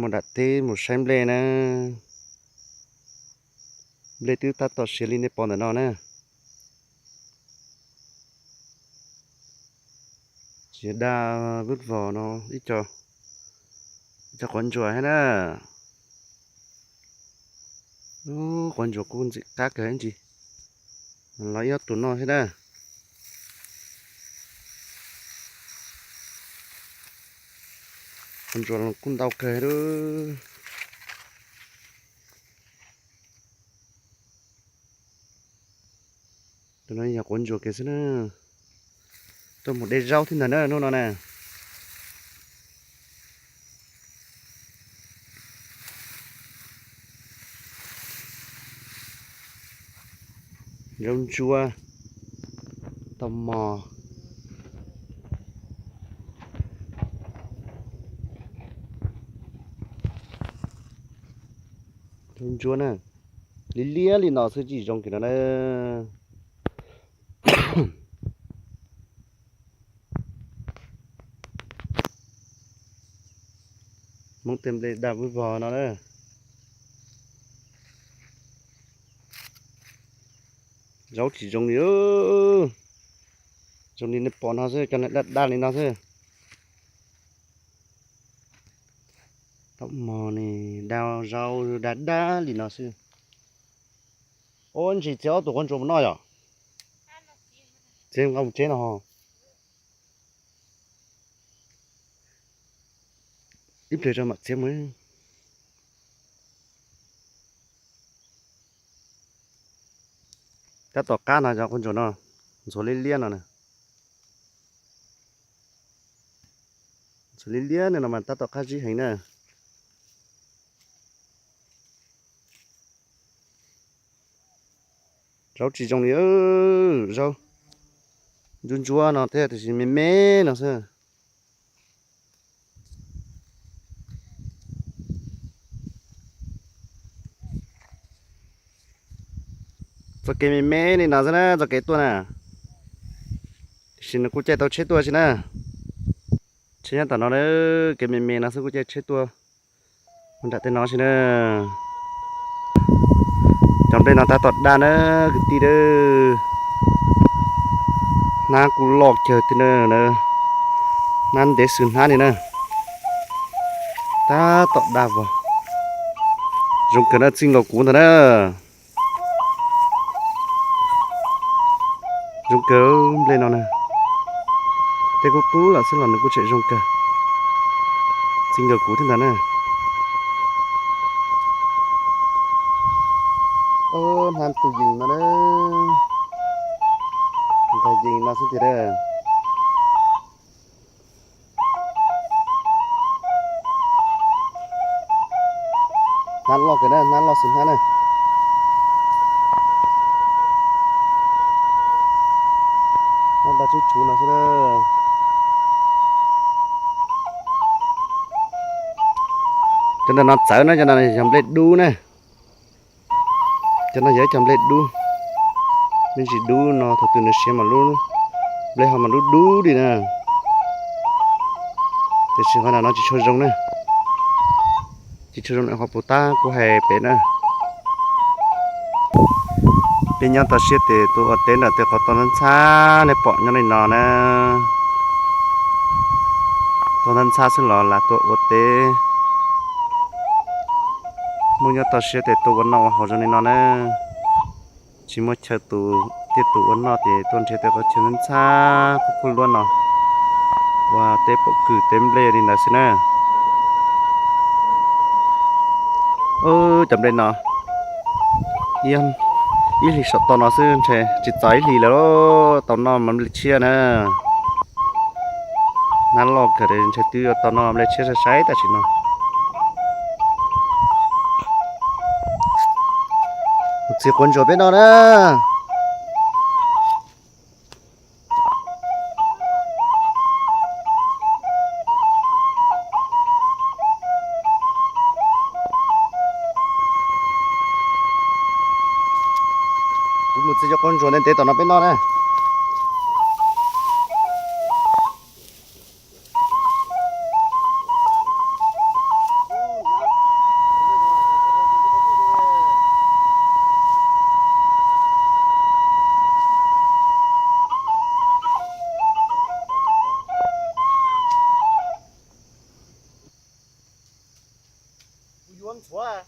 Nram teb mus saib nplej na. Nplej twb tab tom siav li nej pom ntawm no na. Tsis dag vwb vos no ib co, ib co quav ntsuas thiab na. Quav ntsuas kuj ntxim qab kawg ib ntsis. Los ib ob tug noj thiab na. Quav ntsuas los kuj ntau kawg lawm. Tus no yog quav ntsuas kiag xwb na. Tuaj mus de zaub thiab ntag na hnub no na. Zaub ntsuab, tau mos. Zaub ntsuab na, liab liab li no xwb tsis zoo kiag no na. Hmoob tej nplej daj vwb vog no na. Zaub tsis zoo li, zoo li nej pom no xwb, cov daj daj li no xwb. Tau mos ne, daj zaub daj daj li no xwb. Ua ntsis txiav ob tug quav ntsuas mus noj yom. Txiav nqa mus tsev no. Ib pliag rau mam txiav mus. Tab tom qab no cov quav ntsuas no, ntxhuav liab liab no na. Ntxhuav liab liab no mas tab tom qab zib heev na. Zaub tsis zoo li, zaub ntsuab ntsuab no thiab tiam sis me me no xwb. Txoj kev me me li no xwb na, txoj kev tuaj na. Tiam sis nws kuj caij tau tsheb tuaj xwb na. Tsheb nyob tom no, kev me me no xwb kuj caij tsheb tuaj mus nram tej no xwb na. Cov nplej no tab tom daj na kwv tij. Hnab kuj loj kawg thiab na, hnab ntev xwm hnab li na. Tab tom daj vog. Zoo kawg na, txij nkaus kuv ntag na. Zoo kawg nplej no na. Tej kub kub los xwb los nws kuj tseem zoo kawg. Txij nkaus kuv thiab ntag na. Hnab tus yees no, ntag yees no xwb tiag. Hnab loj kawg na, hnab loj xwm hnab na. Hnab daj tswb tshuv no xwb. Cov ntawm no txawv na, cov no yog nplej dub na. Cov no yog ib co nplej dub. Me ntsis dub no thaum twg nws siav mas lub nplej ho mas dub dub li na. Tiam sis qhov no tsis tshua zoo na. Tsis tshua zoo na, qhov puas tab kuv hais pem na. Peb nyob toj siab tes tuaj ua teb nram tej qhov toj ntxhab ntxhab nej pom nyob li no na. Toj ntxhab ntxhab xwb los lam tuaj ua teb. Hmoob nyob toj siab tes tuaj ua noj ua haus zoo li no na. Tsis muaj chaw tus, tej tus ua noj ces tuaj nrhiav tej qhov chaw ntxhab ntxhab kub kub luab no ua teb pob kws teb nplej li ntawd xwb na. Cov nplej no ib hlis saum toj no xwb ntshe tsis txog ib hlis lawm tau noj mas nplej tshiab na. Hnab loj kawg ntshe twb yuav tau noj nplej tshiab sai sai tam sim no. Mus txiav quav ntsuas peb noj na. Kuv mus txiav cov quav ntsuas ntev ntev tom no peb noj na. Yuav ntxhuav.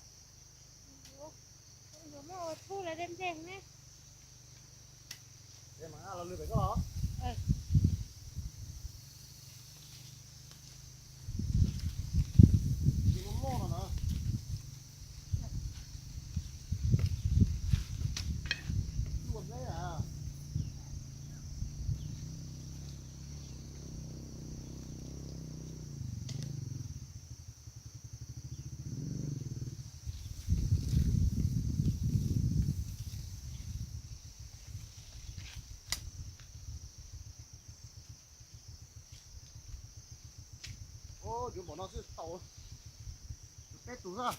Yuav npaum no xwb tau, peb tus xwb.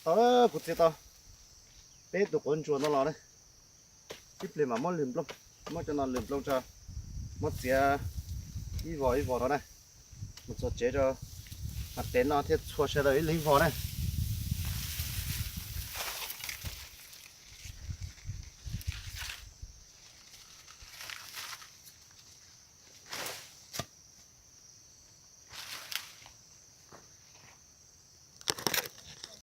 Tau lawm kuv txiav tau peb tus quav ntsuas no los na. Ib pliag mam muab lwg nplooj, muab cov no lwg nplooj tso, muab txiav ib vos ib vos no na, mus txog tsev rau, mam tev no thiaj txhua sawv daws ib leeg ib vos na.